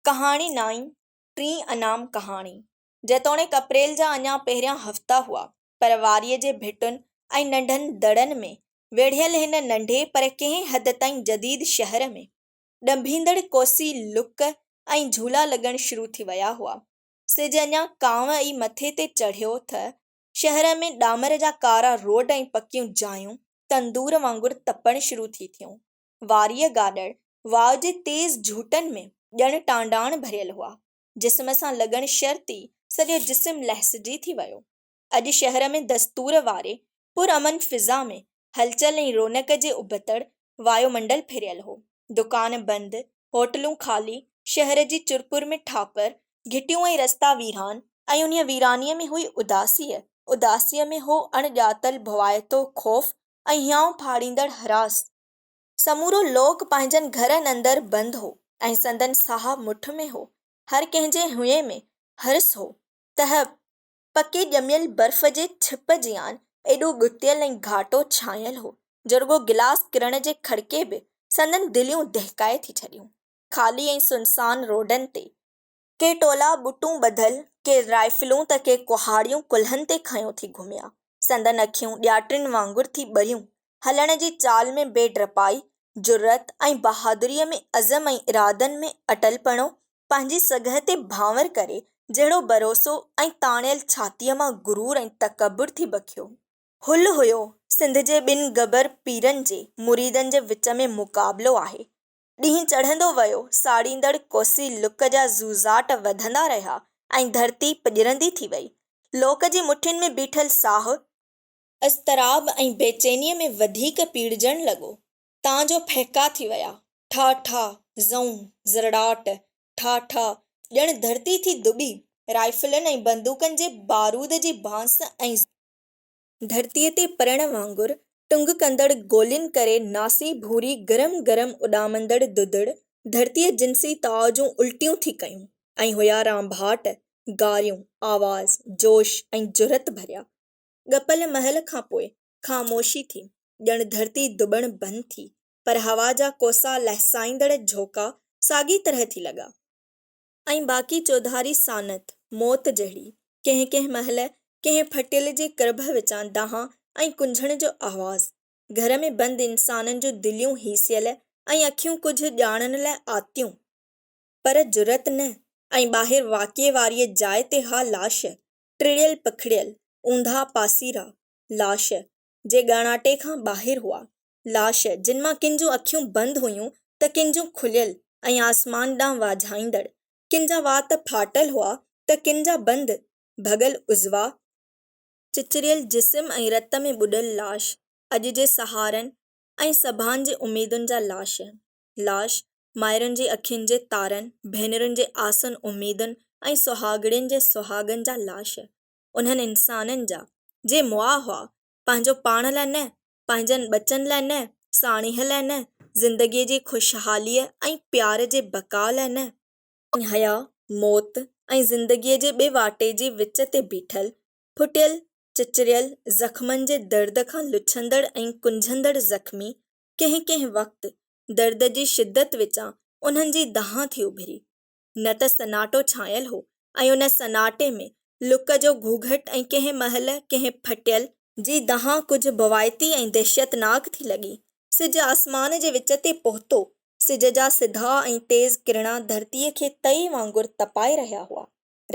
ڪهاڻي نائين، ٽين انعام ڪهاڻي. جيتوڻيڪ اپريل جا اڃا پهريان هفتا هئا، پر واريء جي ڀٽن ۽ ننڍن دڙن ۾ ويڙهيل هن ننڍي پر ڪنهن حد تائين جديد شهر ۾ ڏنڀيندڙ ڪوسي لڪ ۽ جهولا لڳڻ شروع ٿي ويا هئا. سج اڃا ڪانء ئي مٿي تي چڙهيو تھ شهر ۾ ڏامر جا ڪارا روڊ ۽ پڪيون جايون تندور وانگر تپڻ شروع ٿي ٿيون. واريء گاڏڙ واء جي تيز جهوٽن ۾ ڄڻ ٽانڊاڻ ڀريل هئا. جسم سان لڳڻ شرط ئي سڄو جسم لهسجي ٿي ويو. اڄ شهر ۾ دستور واري پر امن فضا ۾ هلچل ۽ رونق جي ابتڙ وايو منڊل ڦريل هو. دڪان بند، هوٽلون خالي، شهر جي چرپر ۾ ٺاپر، گهٽيون ۽ رستا ويران ۽ انهيء ويرانيء ۾ هئي اداسيء، اداسيء ۾ هو اڻ ڄاتل ڀوائتو خوف ۽ هيانء ڦاڙيندڙ هراس. سمورو لوڪ پنهنجن گهرن اندر بند هو ۽ سندن ساهه مٺ ۾ هو. هر ڪنهن جي هنئين ۾ حرص هو ته پڪي ڄميل برف جي ڇپ جيان ايڏو ڳتيل ۽ گهاٽو ڇانيل هو جو رڳو گلاس ڪرڻ جي کڙڪي به سندن دليون دهڪائي ٿي ڇڏيون. خالي ۽ سنسان روڊن تي ڪي ٽولا ٻٽون ٻڌل، ڪي رائفلون ته ڪي ڪهاڙيون ڪلهن تي کنيو ٿي گهميا. سندن اکيون ڏياٽين وانگر ٿي ٻريون. هلڻ جي چال ۾ بي ڊپائي، جرئت ۽ بهادريء ۾ عزم ۽ ارادن ۾ اٽلپڻو، پنهنجي سگهه تي ڀانور ڪري جهڙو ڀروسو ۽ تاڻيل ڇاتيء مان غرور ۽ تڪبر ٿي بکيو. هل هيو، سنڌ جي ٻن گبر پيرن جي مريدن جي وچ ۾ مقابلو آهي. ڏينهن چڙهندو ويو، ساڙيندڙ ڪوسي لڪ جا زوزاٽ وڌندا رهيا ۽ ڌرتي پڄرندي ٿي وئي. لوڪ جي مٺين ۾ بيٺل ساهه، اضطراب ۽ بيچينيء ۾ وڌيڪ پيڙجڻ لڳو، تان جو ڦهڪا ٿي ويا، ٺا ٺا، زئون، زرڙاٽ، ٺا ٺا، ڄڻ ڌرتي ٿي دٻي، رائفلن ۽ بندوقن جي بارود جي بانس ۽. ڌرتيء تي پرڻ وانگر ٽنگ ڪندڙ گولين ڪري ناسي ڀوري گرم گرم اڏامندڙ دودڙ ڌرتيء جنسي تاء جون الٽيون ٿي ڪيون ۽ هيا رانڀاٽ، گاريون، آواز، جوش ۽ جرئت ڀريا. ڳپل مهل کان پوء خاموشي ٿي، ڄڻ ڌرتي دٻڻ بند ٿي، پر هوا جا ڪوسا لهسائيندڙ جهوڪا ساڳي طرح ٿي لڳا. ۽ باقي چوڌاري سانت، موت جهڙي. ڪنهن ڪنهن مهل ڪنهن ڦٽيل جي ڪرڀ وچان دانهن ۽ ڪنجهڻ جو آواز. گهر ۾ بند انسانن جون دليون هيسيل ۽ اکيون ڪجهه ڄاڻڻ لاء آتيون، پر جرئت نه ۽ ٻاهر واقعي واريء جاء تي ها لاش، ٽڙيل پکڙيل، اونڌا پاسيرا، لاش، جي ڳاڻاٽي کان ٻاهر هئا. لاش، جن مان ڪن جون اکيون بند هيون ته ڪن جون کليل ۽ آسمان ڏانهن واجهائيندڙ، ڪن جا وات ڦاٽل هئا ته ڪن جا بند، ڀڳل عضوا، چچريل جسم ۽ رت ۾ ٻڏل لاش، اڄ جي سهارن ۽ سڀان جي اميدن جا لاش، لاش، مائرن جي اکين جي تارن، ڀينرن جي آسن اميدن ۽ سهاڳڻين جي سهاڳن جا لاش، انهن انسانن جا، جي مئا هئا، پنهنجو پاڻ لاء نه، پنهنجن ٻچن لاء نه، ساڻيهه لاء نه، زندگيء جي خوشحاليء ۽ پيار جي بقاء لاء نه. حياء، موت ۽ زندگيء جي ٻي واٽي جي وچ تي بيٺل، ڦٽيل، چچريل، زخمن جي درد کان لڇندڙ ۽ ڪنجهندڙ زخمي، ڪنهن ڪنهن وقت، درد جي شدت وچان انهن جي دانهن ٿي اڀري. نه ته سناٽو ڇانيل هو ۽ ان سناٽي ۾ لڪ جو گهوگهٽ ۽ ڪنهن مهل ڪنهن ڦٽيل. جي دانهن ڪجهه ڀوائتي ۽ دهشتناڪ ٿي لڳي. سج آسمان جي وچ تي پهتو. سج جا سڌا ۽ تيز ڪرڻا ڌرتيء کي تئي وانگر تپائي رهيا هئا.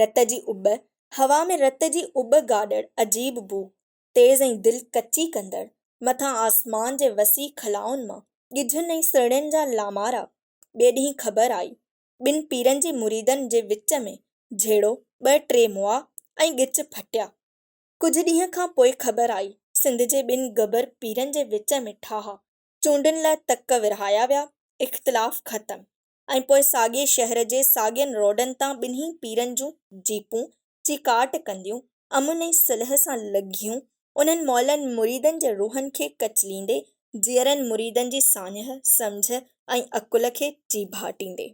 رت جي اٻ، هوا ۾ رت جي اٻ گاڏڙ عجيب بوء، تيز ۽ دل ڪچي ڪندڙ، مٿان آسمان جي وسيع خلائن مان ڳجهن ۽ سرڻين جا لامارا. ٻئي ڏينهن خبر آئي، ٻن پيرن جي مريدن جي وچ ۾ جهيڙو، ٻه ٽي مئا ۽ ڳچ ڦٽيا. ڪجهه ڏينهن کان پوء خبر آئي، سنڌ جي ٻن گبر پيرن جي وچ ۾ ٺاهه، چونڊن لاء تڪ ورهايا ويا، اختلاف ختم ۽ پوء ساڳئي شهر جي ساڳين روڊن تان ٻنهي پيرن جون جيپون چيڪاٽ ڪنديون، امن ۽ صلح سان لڳيون، انهن مئلن مريدن جي روحن کي ڪچليندي، جيئرن مريدن جي ساڃهه، سمجهه ۽ عقل کي چيڀاٽيندي.